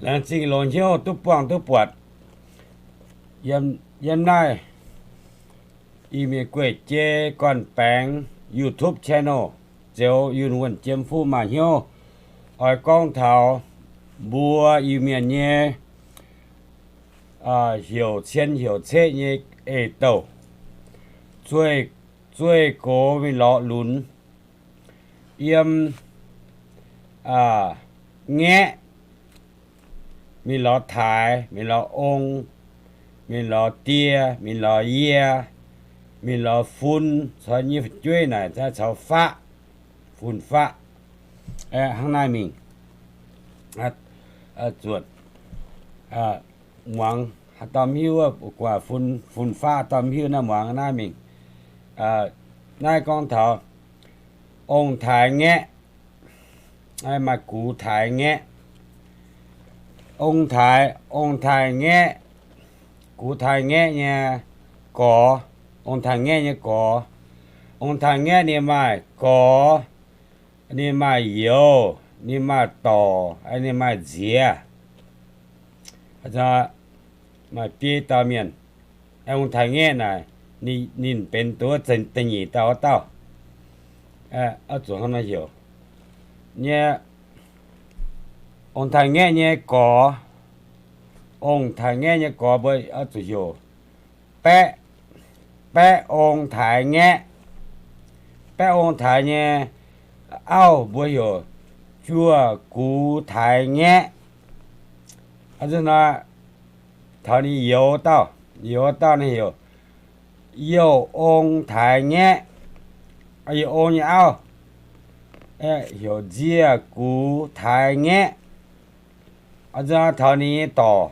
Laengz zingh longx hnyouv duqv buangh duqv buatc yiem naaiv Iu-Mienh gueiv jei gorn-baengx YouTube channel, Ziouv Yunh Wuonh Jiem Fuqv Maaih Hnyouv, oix gorngv taux mbuo Iu-Mienh nyei heuc cien heuc ceqv nyei eix-douh, zueih gox mingh lorz lunx, yiem ngaeqv, mingh lorz taaix, mingh lorz ong, mingh lorz die, mingh lorz yie, mingh lorz fun, caux nyei fu'jueiv naaic caux faqv, fun-faqv, hnangv naaiv mingh zuotc muangx haaix dauh mv hiuv, guaax fun-faqv dauh mv hiuv naaiv muangx naaiv mingh. Naaiv gorngv taux ong-taaix-ngaeqv, maaih gux taaix-ngaeqv. Ong-taaix, ong-taaix-ngaeqv, gux taaix-ngaeqv nyei gorx, ong-taaix-ngaeqv nyei gorx. Ong-taaix-ngaeqv ninh maaih gorx, ninh maaih youz, ninh maaih dorc, ninh maaih nziex. Maaih biei dauh mienh, ong-taaix-ngaeqv naaic, ninh benx duqv da'nyeic dauh wuov dauh. Oix zuqc hnangv naaiv heuc nyei, ong-taaix-ngaeqv nyei gorx, ong-taaix-ngaeqv nyei gorx mbuo oix zuqc heuc baeqv, baeqv ong-taaix-ngaeqv. Baeqv ong-taaix nyei auv mbuo heuc juoz gux taaix-ngaeqv. Hnoi taux ninh youz dauh, youz dauh naaiv heuc youh ong taaix-ngaeqv. Youh ong nyei auv heuc nziec gux taaix-ngaeqv. Taux ninh nyei dorc,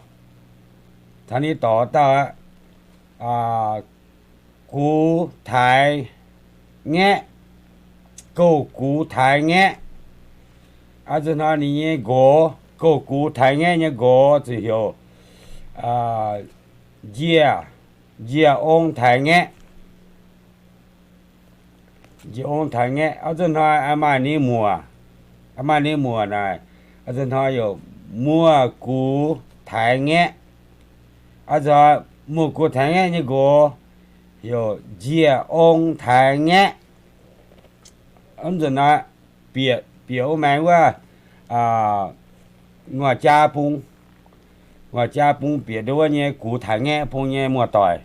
taux ninh dorc dauh aqv, gux taaix-ngaeqv, gouh gux taaix-ngaeqv. Hnoi ninh nyei nqox, gouh gux taaix-ngaeqv nyei nqox zuqc heuc nziec, nziec ong taaix-ngaeqv. Nziec ong taaix-ngaeqv. Hnoi maaih ninh muoc, maaih ninh muoc naaic, hnoi youh muoz gux taaix-ngaeqv. Muoz gux taaix-ngaeqv nyei nqox heuc nziec ong taaix-ngaeqv. Mv nzunc naaiv bieqc, bieqc wuov maengx wuov, nguaaz-jaa bung, nguaaz-jaa bung bieqc nduov nyei gux taaix-ngaeqv bung nyei muoz-doic.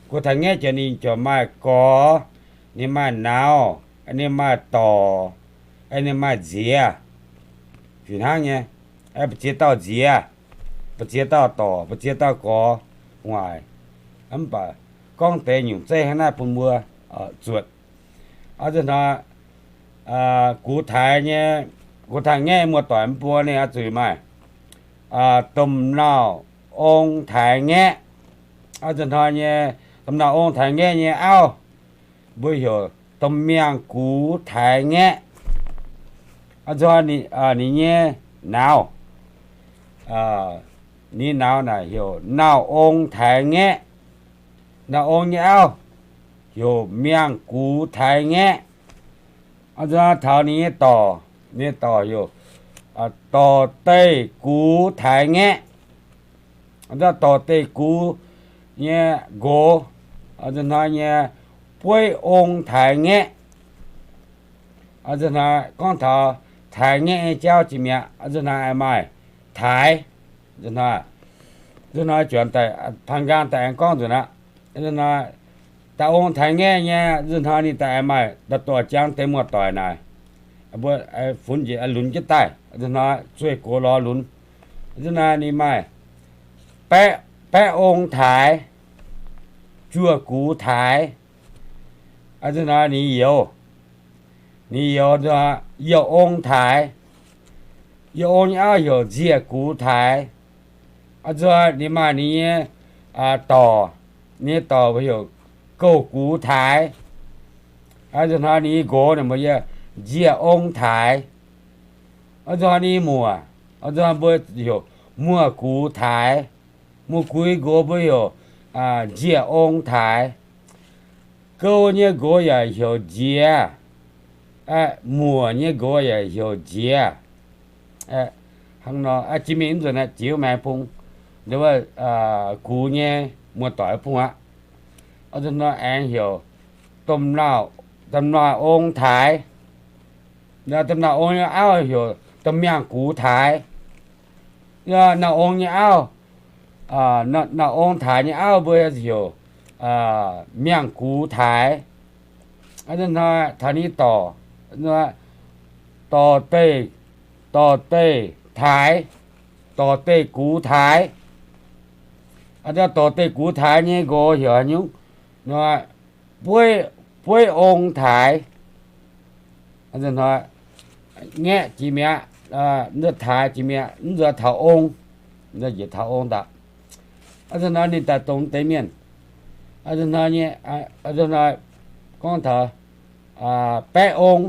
Gux taaix-ngaeqv jiex ninh ziouc maaih gorx, ninh maaih nauz, ninh maaih dorc, ninh maaih nziex. Fih hnangv nyei, ba'ziex dauh nziex, ba'ziex dauh dorc, ba'ziex dauh gorx, nguaaic. Mv baac gorngv deix nyungc zeiv hnangv naaiv bun mbuo zuotc. Hnoi gux taaix nyei, gux taaix-ngaeqv muoz-doic mv buo ninh oix zuqc maaih domh nauz ong taaix-ngaeqv. Hnoi nyei domh nauz ong taaix-ngaeqv nyei auv mbuo heuc domh miangh gux taaix-ngaeqv. Hnoi ninh nyei nauz, ninh nauz naaic heuc nauz ong taaix-ngaeqv. Nauz ong nyei auv heuc miangh gux taaix-ngaeqv. Hnoi taux ninh nyei dorc, ninh nyei dorc heuc dorc deih gux taaix-ngaeqv. Dorc deih gux nyei nqox, hnoi nyei bueiv ong taaix-ngaeqv. Hnoi gorngv taux taaix-ngaeqv nyei jauv jiex mi'aqv. Hnoi maaih taaix, hnoi juangc daaih, panh nqaang daaih aengx gorngv nzunc aqv. Daaih ong taaix-ngaeqv nyei, hnoi ninh daaih aengx maaih dorh jangx deix muoz-doic naaic, mbuo funx njiec lunx jienv daaih, hnoi zueih gox lorz lunx. Hnoi ninh maaih baeqv ong taaix, juoz gux taaix. Hnoi ninh youz, ninh youz, youh ong taaix. Youh ong nyei auv heuc nziec gux taaix. Hnoi ninh maaih ninh nyei dorc, ninh nyei dorc mbuo heuc gouh gux taaix. Hnoi ninh nyei nqox ninh mbuo yie nziec ong taaix. Hnoi ninh muoc, mbuo heuc muoz gux taaix. Muoz gux nyei nqox mbuo heuc nziec ong taaix. Gouh nyei nqox yaac heuc nziex. Muoc nyei nqox yaac heuc nziex. Hnangv nor, jiex mingh nzunc naaiv jiex maengx bung, wuov, gux nyei muoz-doic bung aqv. Nzunc nor aengx heuc domh nauz ong taaix. Domh nauz ong nyei auv heuc domh miangh gux taaix. Nauz ong nyei auv, nauz ong taaix nyei auv mbuo heuc miangh gux taaix. Hnoi taux ninh dorc, dorc deih, dorc deih taaix, dorc deih gux taaix. Dorc deih gux taaix nyei nqox heuc haaix nyungc? Bueiv ong taaix. Ngaeqv jiex mi'aqv, taaix jiex mi'aqv, mv nzuonx taux ong, njiec taux ong daaih. Nzunc nor ninh daaih dongh deix mienh. Nzunc nor, gorngv taux baeqv ong,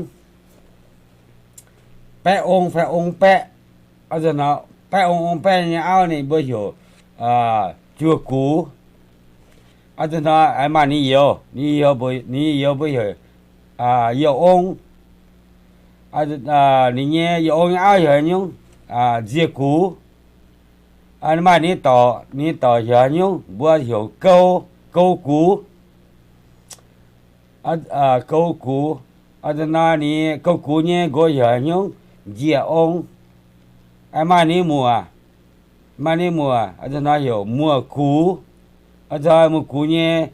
baeqv ong fai ong baeqv. Baeqv ong, ong baeqv nyei auv ninh mbuo heuc juoz gux. Nzunc nor maaih ninh youz, ninh youz mbuo heuc youh ong. Ninh nyei youh ong nyei auv heuc nyungc, nziec gux. Maaih ninh dorc, ninh dorc heuc nyungc, mbuo heuc gou, gou gux. Gou gux. Nzunc nor ninh gou gux nyei nqox heuc nyungc, njiec ong. Maaih ninh muoc, maaih ninh muoc, nzunc nor heuc muoc gux. Muoc gux nyei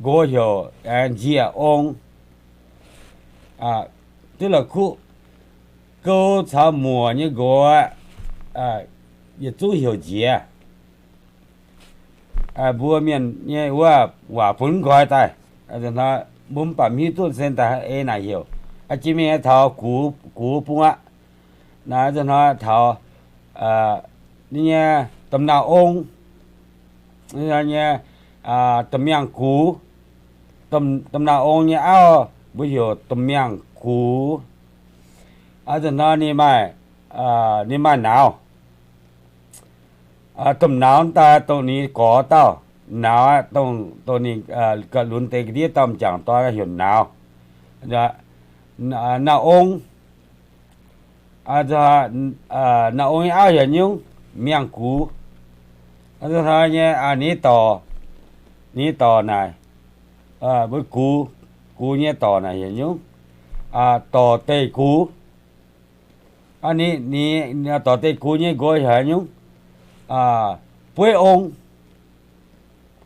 nqox heuc njiec ong. Duqv la'kuqv gou caux muoc nyei nqox yietc zungv heuc nziex. Mbuo mienh nyei wuov waac bun nqoi daaih, mbuo mv baac mv hiuv duqv se daaih ei naaic heuc. Jiex mingh taux gux bung aqv. Naaiv nzunc hnoi taux ninh nyei domh nauz ong, nyei domh miangh gux, domh nauz ong nyei auv mbuo heuc domh miangh gux. Nzunc hnoi ninh maaih, ninh maaih nauz. Domh nauz daaih dongh ninh gorx dauh, nauz aqv, dongh ninh ga'lunx deix ga'ndiev dauh m'jangc dorn heuc nauz. Nauz ong, nauz ong nyei auv heuc nyungc, miangh gux. Nzunc hnoi nyei ninh dorc, ninh dorc naaic, mbuo gux, gux nyei dorc naaic heuc nyungc, dorc deih gux. Ninh, ninh dorc deih gux nyei nqox heuc nyungc, bueiv ong,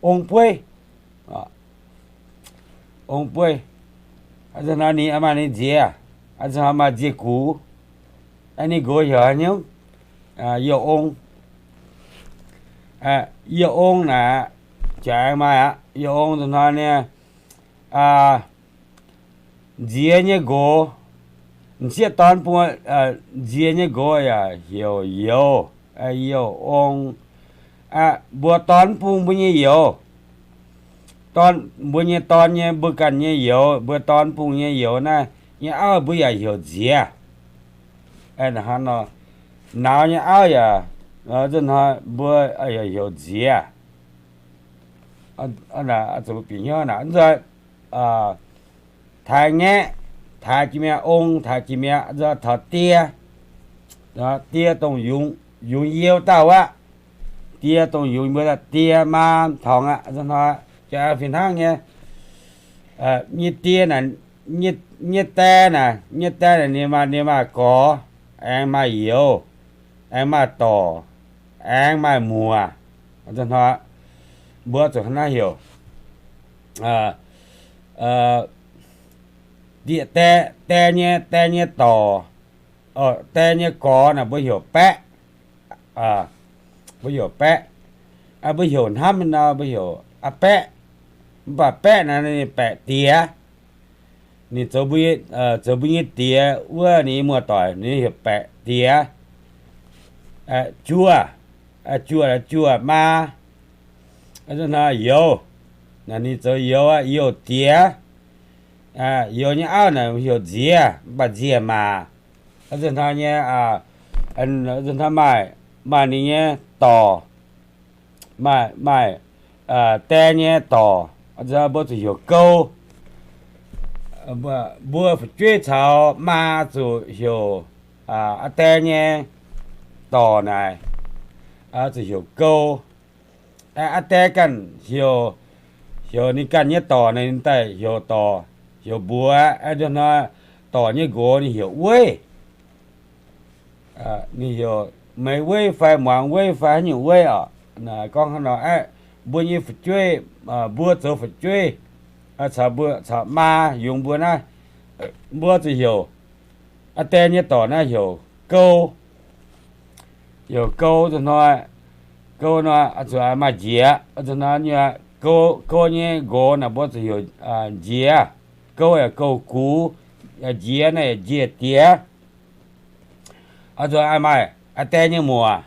ong bueiv, ong bueiv. Nzunc hnoi ninh maaih ninh nziex, nzunc hnoi maaih nziec gux. Ninh nqox heuc nyungc, youh ong. Youh ong naaic, jaax aengx maaih aqv. Youh ong nzunc hnoi nyei nziex nyei nqox, m'sieqv dorn bung, nziex nyei nqox yaac heuc youz, youh ong. Mbuo dorn bung mbuo nyei youz, mbuo nyei dorn nyei, mbuo ganh nyei youz, mbuo dorn bung nyei youz naaiv nyei auv mbuo yaac heuc nziex. Nauz nyei auv yaac, nzunc hnoi mbuo yaac heuc nziex. Bieqc hnyouv taaix ngaeqv, taaix jiex mi'aqv, ong taaix jiex mi'aqv, taux die, die dongh yungz, yungz you dauh aqv. Die dongh yungz mbuo die maa tongx aqv. Nzunc hnoi jaax fih hnangv nyei, nyei die naaic, nyei die naaic, nyei die naaic ninh maaih, ninh maaih gorx, aengx maaih youz, aengx maaih dorc, aengx maaih muoc. Nzunc hnoi mbuo zuqc hnangv naaiv heuc, die, die nyei, die nyei dorc, die nyei gorx naaic mbuo heuc baeqv. Mbuo heuc baeqv. Mbuo heuc hnamv nor mbuo heuc a'baeqv. Mv baac baeqv naaic ninh baeqc diex. Ninh zoux mbuo, zoux mbuo nyei diex wuov ninh muoz-doic ninh heuc baeqc diex. Juoh, juoh, juoh maa. Youz, ninh zoux youz, youz diex. Youz nyei auv naaic heuc nziex, mv baac nziec maac. Nzunc hnoi nyei, nzunc hnoi maaih, maaih ninh nyei dorc, maaih, maaih die nyei dorc, mbuo zuqc heuc gou. Mbuo fu'jueiv caux maa zuqc heuc aa die nyei dorc naaic, zuqc heuc gou. Aa, aa, die ganh heuc, heuc ninh ganh nyei dorc naaic, ninh daaih heuc dorc, heuc mbuox, aa, hnoi dorc nyei nqox ninh heuc weiv. Ninh heuc meix weiv fai muangx weiv fai haaix nyungc weiv oc. Gorngv hnangv nor, mbuo nyei fu'jueiv, mbuo zoux fu'jueiv, caux mbuo, caux maa yungz mbuo naaiv, mbuo zuqc heuc, aa, die nyei dorc naaiv heuc gou. Heuc gou zuqc hnoi, gou nor zuqc maaih njiec. Zuqc hnoi gou, gou nyei nqox naaic mbuo zuqc heuc njiec. Gou yaac gou gux, njiec naaic yaac njiec diex. Zuqc maaih aa, die nyei muoc,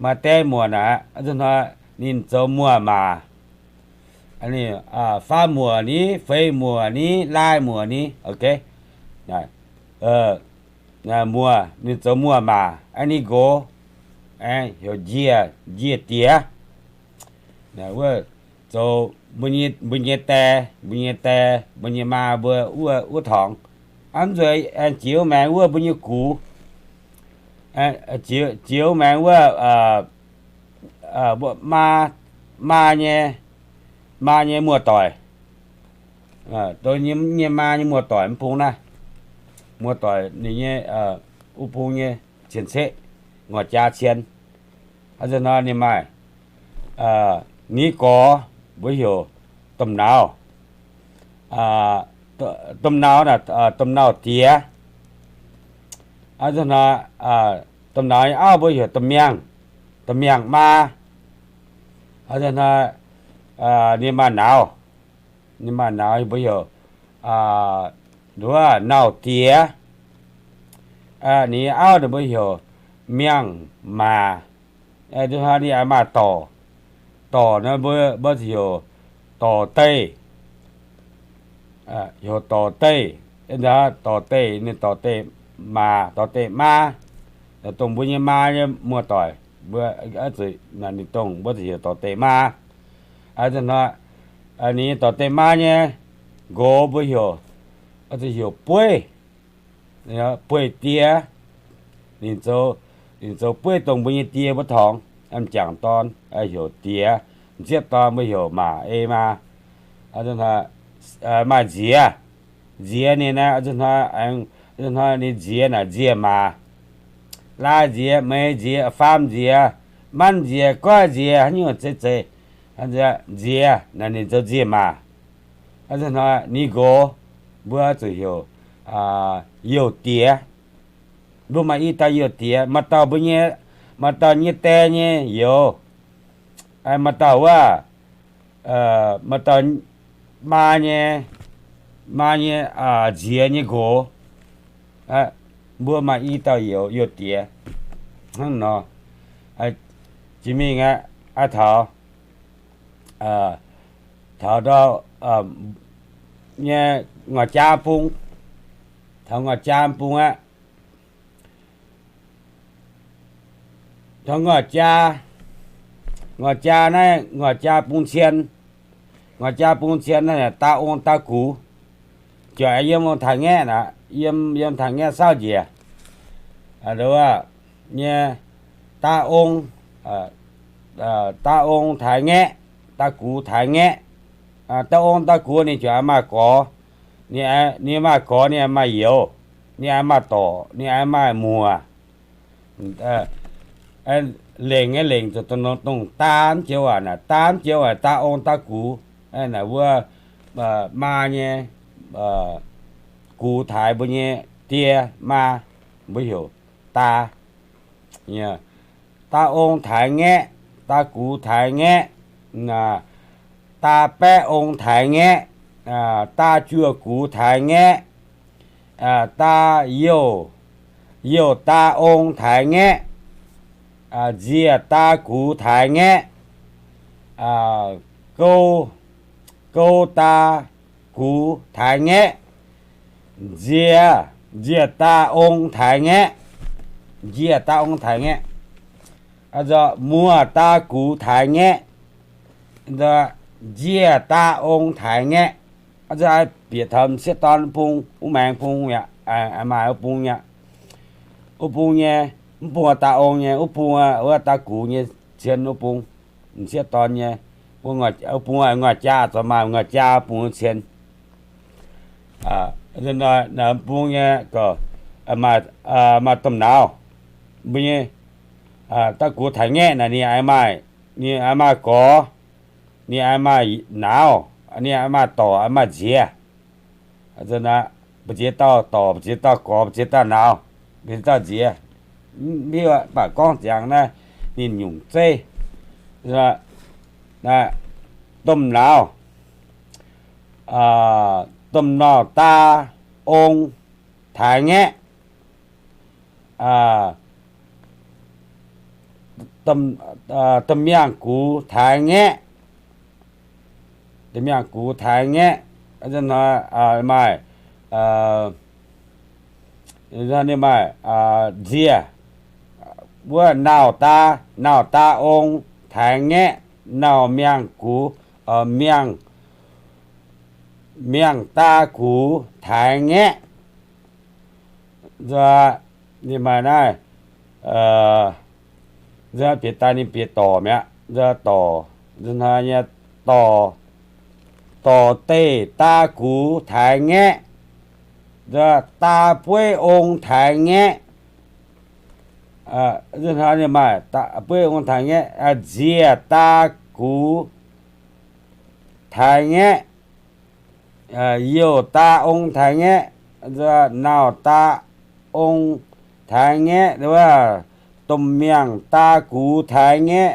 maaih die muoc naaic, zuqc hnoi ninh zoux muoz maac. Faam muoc ni, feix muoc ni, laai muoc ni, ok. Muoc, ninh zoux muoz maac, ninh nqox heuc njiec, njiec diex. Wuov zoux mbuo nyei die, mbuo nyei die, mbuo nyei maa mbuo wuov, wuov torngx. Aa, mv nzueic, aengx jiex maengx wuov mbuo nyei gux, jiex maengx wuov maa, maa nyei, maa nyei muoz-doic. Dongh nyei maa nyei muoz-doic mv bung naaiv, muoz-doic ninh nyei, wuov bung nyei cien-ceqv ngoic jaa cien. Aa, zuqc hnoi ninh maaih ni gorx, mbuo heuc domh nauz. Domh nauz, domh nauz diex. Aa, zuqc hnoi domh nauz nyei auv mbuo heuc domh miangh, domh miangh maa. Aa, zuqc hnoi ninh maaih nauz, ninh maaih nauz mbuo heuc, wuov, nauz diex. Ninh nyei auv ninh mbuo heuc miangh maac. Aa, zuqc hnoi ninh maaih dorc, dorc nor mbuo, mbuo heuc dorc deih, heuc dorc deih. Dorc deih, ninh dorc deih maac, dorc deih maa, dongh mbuo nyei maa nyei muoz-doic, mbuo, ninh dongh mbuo zuqc heuc dorc deih maa. Aa, zuqc hnoi ninh nyei dorc deih maa nyei nqox mbuo heuc, zuqc heuc bueiv, bueiv diex. Ninh zoux, ninh zoux bueiv dongh mbuo nyei die mbuo torngx, m'jangc dorn heuc diex, m'sieqv dorn mbuo heuc maac ei maa. Maaih nziex, nziex ninh naaiv, hnoi ninh nziex naaic nzie maac, laai nziex, meix nziex, faam nziex, manv nziex, goiv nziex, haaix nyungc zeiz zeiz, nziex naaic ninh zoux nzie maac. Hnoi ninh nqox mbuo zuqc heuc youh diex. Mbuo maaih i dauh youh diex, maaih dauh mbuo nyei, maaih dauh nyei die nyei youz, maaih dauh wuov, maaih dauh maa nyei, maa nyei nziex nyei nqox. Mbuo maaih i dauh youz, youh diex. Hnangv nor, jiex mingh aqv, taux, taux ndau nyei Ngoic Jaa bung, taux Ngoic Jaa bung aqv. Taux Ngoic Jaa, Ngoic Jaa naaiv, Ngoic Jaa bung cien, Ngoic Jaa bung cien naaiv da'ong da'gux, juangc yiem ong taaix ngaeqv aqv, yiem, yiem taaix ngaeqv saauv njiec nyei da'ong, da'ong taaix ngaeqv, da'gux taaix ngaeqv. Da'ong da'gux ninh juangc maaih gorx, ninh maaih gorx, ninh maaih youz, ninh maaih dorc, ninh maaih muoc. Lengc nyei lengc zuqc dongh daa mv joux waac naaic, daa mv joux waac da'ong da'gux. Naaic wuov maa nyei gux taaix mbuo nyei die maa, mbuo heuc daa. Daa ong taaix ngaeqv, daa gux taaix ngaeqv, daa baeqv ong taaix ngaeqv, daa juoh gux taaix ngaeqv, daa youh, youh daa ong taaix ngaeqv, nziec daa gux taaix ngaeqv, gou, gou daa gux taaix ngaeqv, nziec, nziec daa ong taaix ngaeqv, nziec daa ong taaix ngaeqv, muoz daa gux taaix ngaeqv, nziec daa ong taaix ngaeqv. Bieqc taux m'sieqv dorn bung, wuov maengx bung aqv, maaih wuov bung aqv. Wuov bung nyei Mv bung daav ong nyei, wuov bung wuov daav gux nyei cien wuov bung, m'sieqv dorn nyei, wuov bung ngoic jaa zoux maaih ngoic jaa bung cien. Mv bung nyei, maaih domh nauz, mbuo nyei daav gux taaix ngaeqv naaic ninh yaac maaih, ninh yaac maaih gorx, ninh yaac maaih nauz, ninh yaac maaih dorc, maaih nziex. Mbu'ziex dauh dorc, mbu'ziex dauh gorx, mbu'ziex dauh nauz, mbu'ziex dauh nziex. Mv hiuv baac gorngv ziangx naaiv ninh nyungc zeiv. Domh nauz, domh nauz daav ong taaix ngaeqv, domh miangh gux taaix ngaeqv, domh miangh gux taaix ngaeqv, maaih, maaih nziex. Wuov nauz daav, nauz daav ong taaix ngaeqv, nauz miangh gux, miangh, miangh daav gux taaix ngaeqv. Ninh maaih naaiv, bieqc daaih ninh bieqc dorc mi'aqv. Dorc, nyei dorc, dorc deih daav gux taaix ngaeqv, daav bueiv ong taaix ngaeqv. Maaih bueiv ong taaix ngaeqv, nziex daav gux taaix ngaeqv, youh daav ong taaix ngaeqv, nauz daav ong taaix ngaeqv, domh miangh daav gux taaix ngaeqv,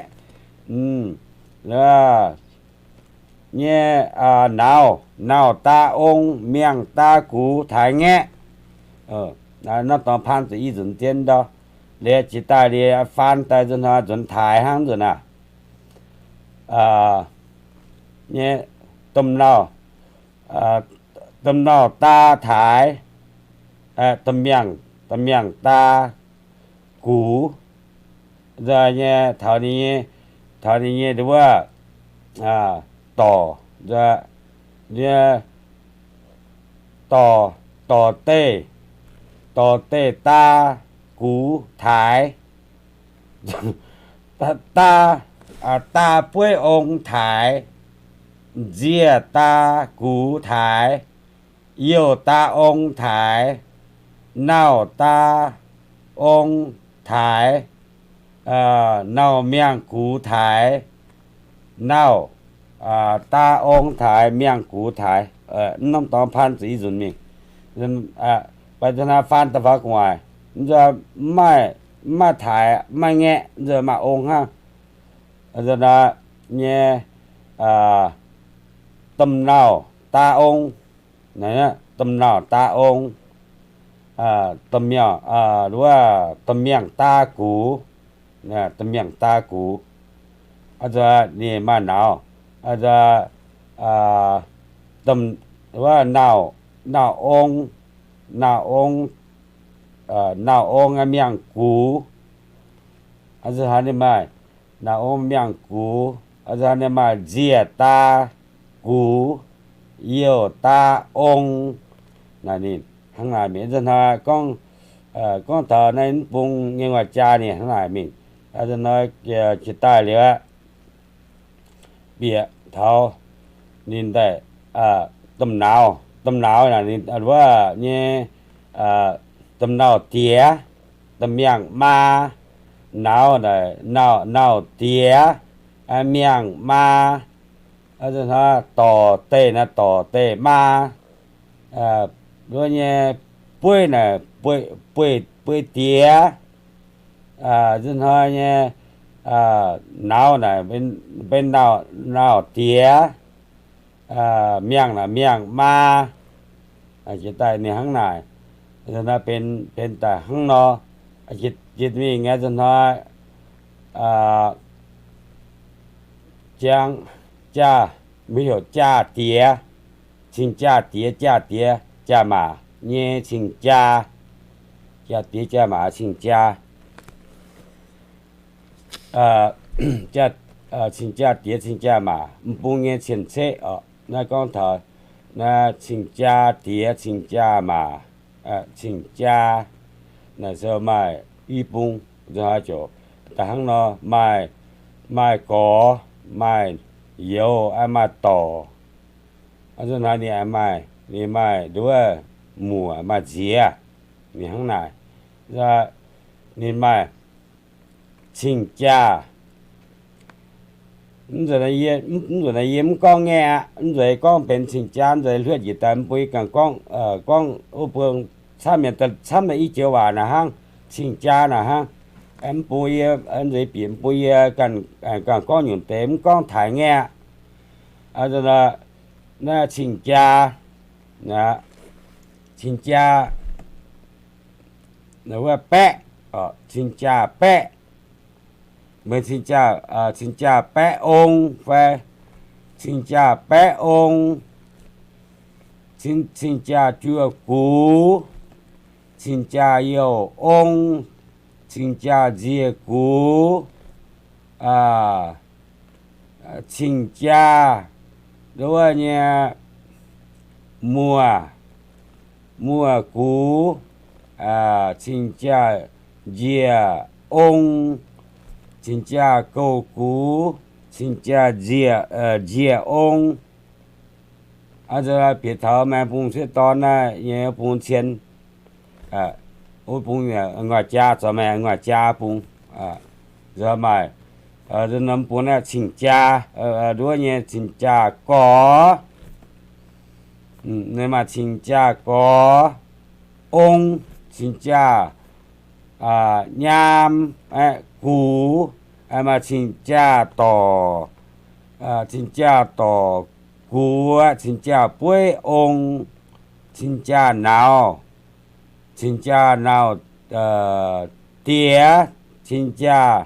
nyei nauz, nauz daav ong, miangh daav gux taaix ngaeqv. Norm dorngx paan zuqc i nzunc zien ndau. Liuz jiex daaih liuz faan daaih nzunc hnoi nzuonx taaix hnangv nzunc aac. Nyei domh nauz, domh nauz daa taaix, domh miangh, domh miangh daa gux. Nzunc nyei taux ninh nyei, taux ninh nyei wuov dorc, dorc, dorc deih, dorc deih daa gux taaix, daa, daa bueiv ong taaix, nziex daa gux taaix, youh daa ong taaix, nauz daa ong taaix, nauz miangh gux taaix, nauz daa ong taaix, miangh gux taaix. Mv norm dorngx paan zuqc i nzunc mingh. Faan da'faaux gu'nguaaic, mv maaih, mv maaih taaix, mv maaih ngaeqv, maaih ong hnangv. Nyei domh nauz daa ong, domh nauz daa ong, domh miangh, wuov domh miangh daa gux, domh miangh daa gux. Ninh maaih nauz, wuov nauz, nauz ong, nauz ong, nauz ong miangh gux. Ninh maaih nauz ong miangh gux, ninh maaih nziex daa gux, youh daa ong. Naaiv ninh hnangv naaic mingh. Nzunc hnoi gorngv, gorngv taux naaiv bung nyei waac-jaa ninh hnangv naaic mingh. Nzunc hnoi jiex daaih liuz aqv, bieqc taux ninh daaih, domh nauz, domh nauz naaic ninh wuov nyei, domh nauz diex, domh miangh maa. Nauz, nauz diex, miangh maa. Dorc deih naaiv dorc deih maa. Wuov nyei bueiv naaic bueiv diex. Nzunc hnoi nyei nauz naaic benx nauz diex, miangh naaic miangh maa. Jiex daaih ninh hnangv naaic, benx daaih hnangv nor. Jiex mingh nyei nzunc hnoi, jangx, jaa, mbuo heuc jaa diex, cing jaa diex, jaa diex jaa maac nyei cing jaa. Jaa diex jaa maac cing jaa. Cing jaa diex cing jaa maac, m'bung nyei cien-ceqv oc. Naaiv gorngv taux naaiv cing jaa diex cing jaa maac, cing jaa naaic se maaih i bung. Da'hnangv nor, maaih, maaih gorx, maaih youz, maaih dorc. Nzunc naaiv ninh maaih, ninh maaih nduov, muoc, maaih nziex. Ninh hnangv naaic, ninh maaih cing-jaa. Mv nzunc naaiv yie mv gorngv ngaeqv aqv. Mv nzunc gorngv benx cing-jaa, mv nzunc hluotv njiec daaih mbuo yie ganh gorngv, gorngv wuov buo camv mienh, camv naaiv i joux waac naaic hnangv, cing-jaa naaic hnangv. Mv bun yie, nzunc bieqc mv bun yie ganh gorngv nyungc deix, mv gorngv taaix ngaeqv aqv. Naaiv cing-jaa, cing-jaa, wuov baeqv, cing-jaa baeqv, mbuo cing-jaa, cing-jaa baeqv ong fai, cing-jaa baeqv ong, cing-jaa juoh gux, cing-jaa youh ong, cing-jaa nziec gux, cing-jaa nduov nyei muoc, muoc gux, cing-jaa nziec ong, cing-jaa gouh gux, cing-jaa nziec, nziec ong. Bieqc taux maaih bung sieqv dorn naaiv nyei bung cien, wuov bung, nguaaic jaa, zoux maaih nguaaic jaa bung, maaih, norm bung naaiv cing-jaa, nduov nyei cing-jaa gorx, maaih cing-jaa gorx, ong, cing-jaa nyaam, gux, maaih cing-jaa dorc, cing-jaa dorc gux, cing-jaa bueiv ong, cing-jaa nauz, cing-jaa nauz diex, cing-jaa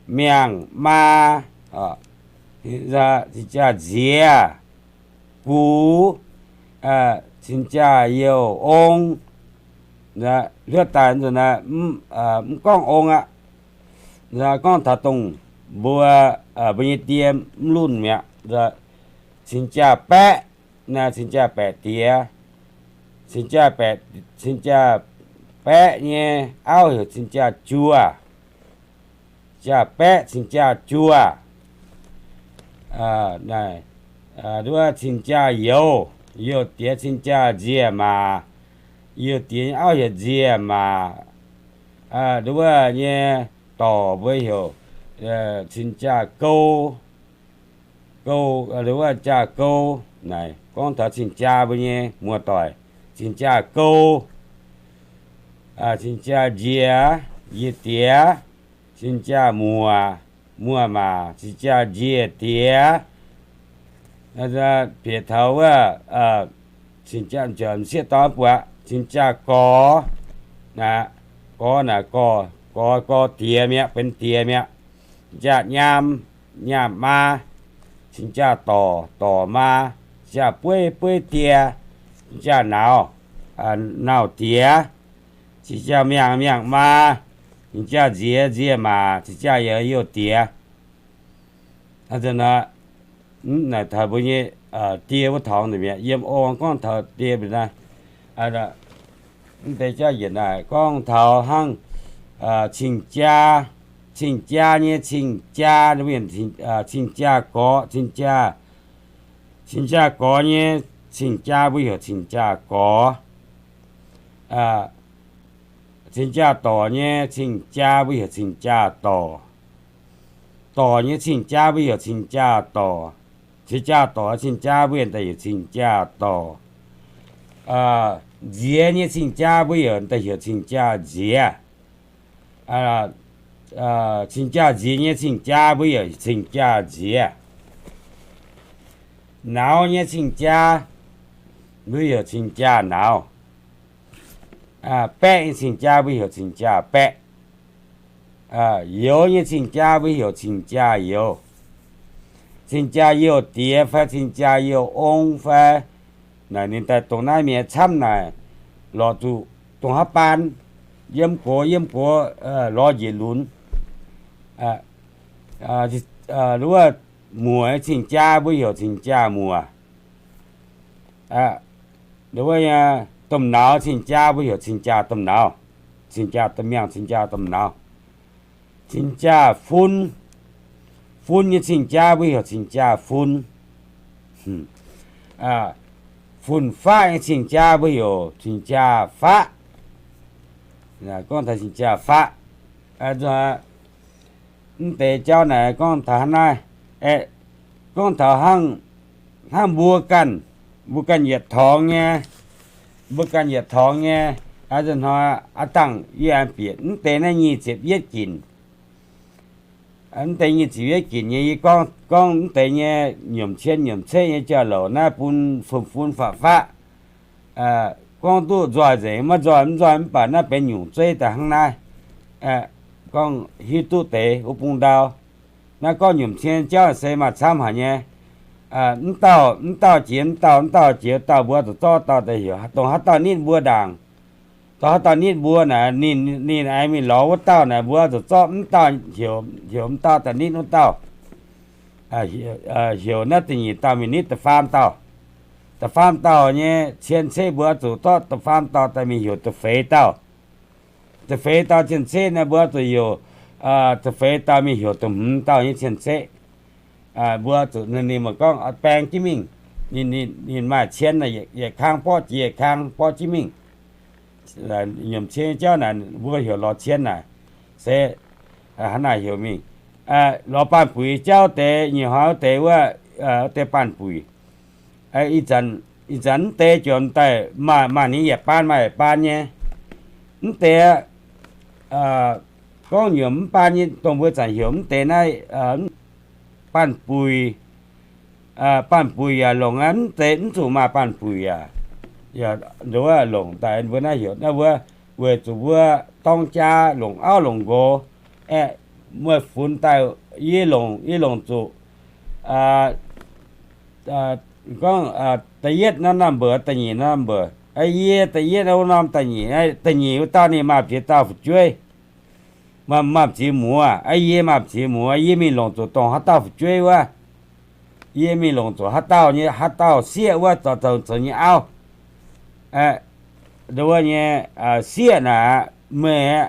miangh maa, cing-jaa nziex gux, cing-jaa youh ong. Hluotv daaih nzunc mv gorngv ong aqv. Gorngv taux dongh mbuo, mbuo nyei die mv lunh mi'aqv. Cing-jaa baeqv, naaiv cing-jaa baeqv diex, cing-jaa baeqv nyei auv heuc cing-jaa juoh, jaa baeqv cing-jaa juoh. Nduov cing-jaa youz, youz diex cing-jaa nziec maac, youz diex nyei auv heuc nziec maac. Nduov nyei dorc mbuo heuc cing-jaa gou, gou, nduov jaa gou. Naaic gorngv taux cing-jaa mbuo nyei muoz-doic, cing-jaa gou, cing-jaa nziec, nziec diex, cing-jaa muoc, muoc maac, cing-jaa nziec diex. Bieqc taux wuov, cing-jaa, sieqv dorn buatc cing-jaa gorx, gorx naaic gorx, gorx, gorx diex mi'aqv, benx diex mi'aqv. Cing-jaa nyaam, nyaam maa, cing-jaa dorc, dorc maa, cing-jaa bueiv, bueiv die, cing-jaa nauz, nauz diex, cing-jaa miangh, miangh maa, cing-jaa nziex, nziex maac, cing-jaa youh, youh diex. Naaic taux mbuo nyei die wuov taux mi'aqv. Yiem o gorngv taux die mbuo naaiv, mv deix jauv yietc naaic gorngv taux hnangv cing-jaa, cing-jaa nyei cing-jaa, cing-jaa gorx, cing-jaa, cing-jaa gorx nyei cing-jaa mbuo heuc cing-jaa gorx. Cing-jaa dorc nyei cing-jaa mbuo heuc cing-jaa dorc. Dorc nyei cing-jaa mbuo heuc cing-jaa dorc. Cing-jaa dorc cing-jaa mbuo daaih heuc cing-jaa dorc. Nziex nyei cing-jaa mbuo heuc daaih heuc cing-jaa nziex. Cing-jaa nziex nyei cing-jaa mbuo heuc cing-jaa nziex. Nauz nyei cing-jaa mbuo heuc cing-jaa nauz. Baeqv nyei cing-jaa mbuo heuc cing-jaa baeqv. Youz nyei cing-jaa mbuo heuc cing-jaa youz. Cing-jaa youh diex fai cing-jaa youh ong fai, naaic ninh daaih dongh naaiv mienh camv naaic, lorz zuqc dongh haaix baan, yiem gox yiem gox lorz njiec lunx. Wuov muoc nyei cing-jaa mbuo heuc cing-jaa muoc. Wuov domh nauz cing-jaa mbuo heuc cing-jaa domh nauz, cing-jaa domh miangh, cing-jaa domh nauz. Cing-jaa-fun. Fun nyei cing-jaa mbuo heuc cing-jaa-fun. Fun-faqv nyei cing-jaa mbuo heuc cing-jaa-faqv. Gorngv taux cing-jaa-faqv, mv deix jauv naaic gorngv taux hnangv naaiv, gorngv taux hnangv, hnangv mbuo ganh, mbuo ganh yietc torngx nyei, mbuo ganh yietc torngx nyei, hnoi aav dangh yie aengx bieqc mv deix naaiv nyic ziepc yietv ginc. Mv deix nyic ziepc yietv ginc nyei, yie gorngv, gorngv mv deix nyei nyiemc cien nyiemc ceqv nyei jauv-louc naaiv bun fun-fun faqv-faqv. Gorngv duqv nzoih nzengc, maiv nzoih mv nzoih mv baac naaiv benx nyungc zeiv daaih hnangv naaiv. Gorngv hiuv duqv deix wuov bung ndau. Naaiv gorngv nyiemc cien jauv se maaih camv haic nyei. Mv dauh, mv dauh jiex mv dauh, mv dauh jiex dauh, mbuo zuqc zorqv dauh daaih heuc dongh haaix dauh nitv mbuo ndaangc. Dongh haaix dauh nitv mbuo naaic, ninh, ninh aengx mingh lorz wuov dauh naaic, mbuo zuqc zorqv mv dauh heuc, heuc mv dauh daaih nitv wuov dauh. Heuc naaiv da'nyeic dauh mingh nitv da'faam dauh. Da'faam dauh nyei cien ceqv mbuo zuqc zorqv da'faam dauh daaih mingh heuc da'feix dauh. Da'feix dauh cien ceqv naaiv mbuo zuqc heuc, da'feix dauh mingh heuc da'hmz dauh nyei cien ceqv. Mbuo zuqc ninh, ninh mbuo gorngv baeng jienv mingh. Ninh, ninh maaih cien naaic yietc kang borqv jiex yietc kang borqv jienv mingh. Nyiemc cien jauv naaic mbuo heuc lorz cien naaic se hnangv naaic heuc mingh. Lorz baanh buic jauv deix, nyic hnoi wuov deix wuov, wuov deix baanh buic. Ih zanc, ih zanc mv deix juoc daaih maaih, maaih ninh yietc baan, maaih yietc baan nyei. Mv deix gorngv nyuoqc mv baan nyei dongh mbuo zanc heuc mv deix naaiv baanh buic. Baanh buic yaac longc aqv, mv deix mv zuqc maaih baanh buic yaac, yaac nduov longc daaih mbuo naaiv heuc naaiv wuov, weic zuqc mbuo dorng jaa longc auv longc nqox, aeqv, mueiz funx daaih yie longc, yie longc zuqc gorngv da'yietv norm number, da'nyeic norm number. Yie da'yietv wuov norm da'nyeic, da'nyeic wuov dauh ninh maaih ziex dauh fu'jueiv, maaih ziex muoz. Yie maaih ziex muoz, yie mingh longc zuqc dongh haaix dauh fu'jueiv wuov. Yie mingh longc zuqc haaix dauh nyei, haaix dauh sieqv wuov zoux, zoux nyei auv. Nduov nyei sieqv naaic, meih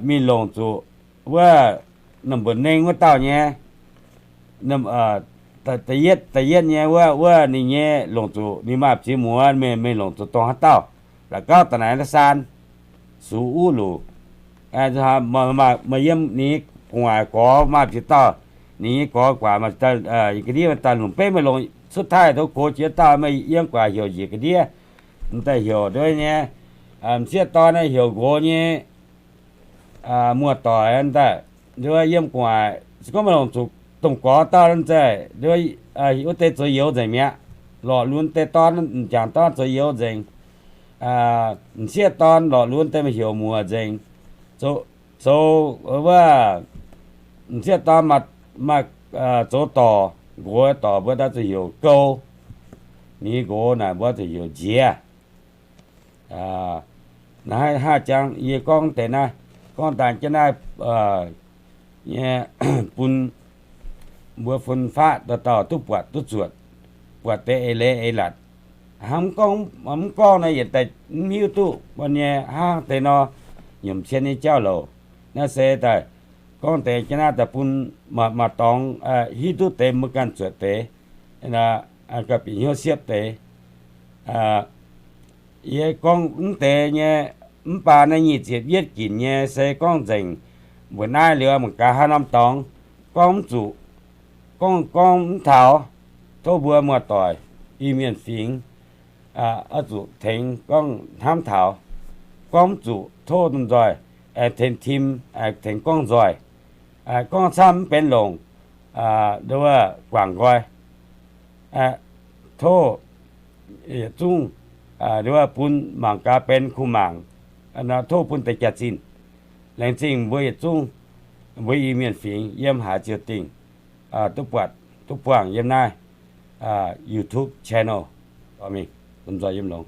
mingh longc zuqc wuov number nengh wuov dauh nyei, da'yietv, da'yietv nyei wuov, wuov ninh nyei longc zuqc ninh maaih ziex muoz, meih, meih longc zuqc dongh haaix dauh. La'gauv da'naaiv naaiv saan, sux uv luc. Maaih yiem ninh nyei gu'nguaaic gorx maaih ziex dauh, ninh nyei gorx guaax maaih ga'ndiev, maaih daaih lungh benv, meih longc cuotv taaih tov gox jiex dauh, meih yiem guaax heuc njiec ga'ndiev. M'daaih heuc nduov nyei, m'sieqv dorn naaiv heuc nqox nyei muoz-doic daaih, nduov yiem gu'nguaaic, se gorngv meih longc zuqc dongh gorx dauh nzengc, wuov deix zoux youz nzengc mi'aqv. Lorqc lunx deix dorn, m'jangc dorn zoux youz nzengc. M'sieqv dorn lorqc lunx deix meih heuc muoz nzengc. Zoux, zoux wuov, m'sieqv dorn maaih zoux dorc, nqox dorc mbuo daaih zuqc heuc gou. Ninh nqox naaic mbuo zuqc heuc nziex. Naaiv haih jangx yie gorngv deix naaiv, gorngv daaih jienv naaiv nyei, bun mbuo fun-faqv dauh dauh duqv buatc duqv zuotc, buatc deix eix leiz eix latc. Hnangv mv gorngv, mv gorngv naaiv yietc daaih mv hiuv duqv mbuo nyei hnangv deix nor, nyiemc cien nyei jauv-louc. Naaiv se daaih gorngv deix jienv naaiv daaih bun maaih dorngx hiuv duqv deix mbuo ganh zuotc deix, gauh bieqc hnyouv siepv deix. Yie gorngv mv deix nyei, mv baac naaiv nyic ziepc yietv ginc nyei se gorngv nzengc mbuoqc naaiv liuz mangc gaax haaix norm dorngx gorngv mv zuqc, gorngv, gorngv mv taux, tov mbuo muoz-doic Iu-Mienh fingx oix zuqc tengx gorngv hnamv taux. Gorngv mv zuqc tov nzoih aengx tengx tim, aengx tengx gorngv nzoih. Gorngv camv mv benx longc, nduov guangc nqoi. Tov yietc zungv nduov bun mangc gaax benx kuh mangc, tov bun deix jaax-zinh. Laengz zingh mbuo yietc zungv, mbuo Iu-Mienh fingx yiem haaix ziouc dingh duqv buatc duqv buangh yiem naaiv YouTube channel. Dorh mingh, lomh nzoih yiem longx.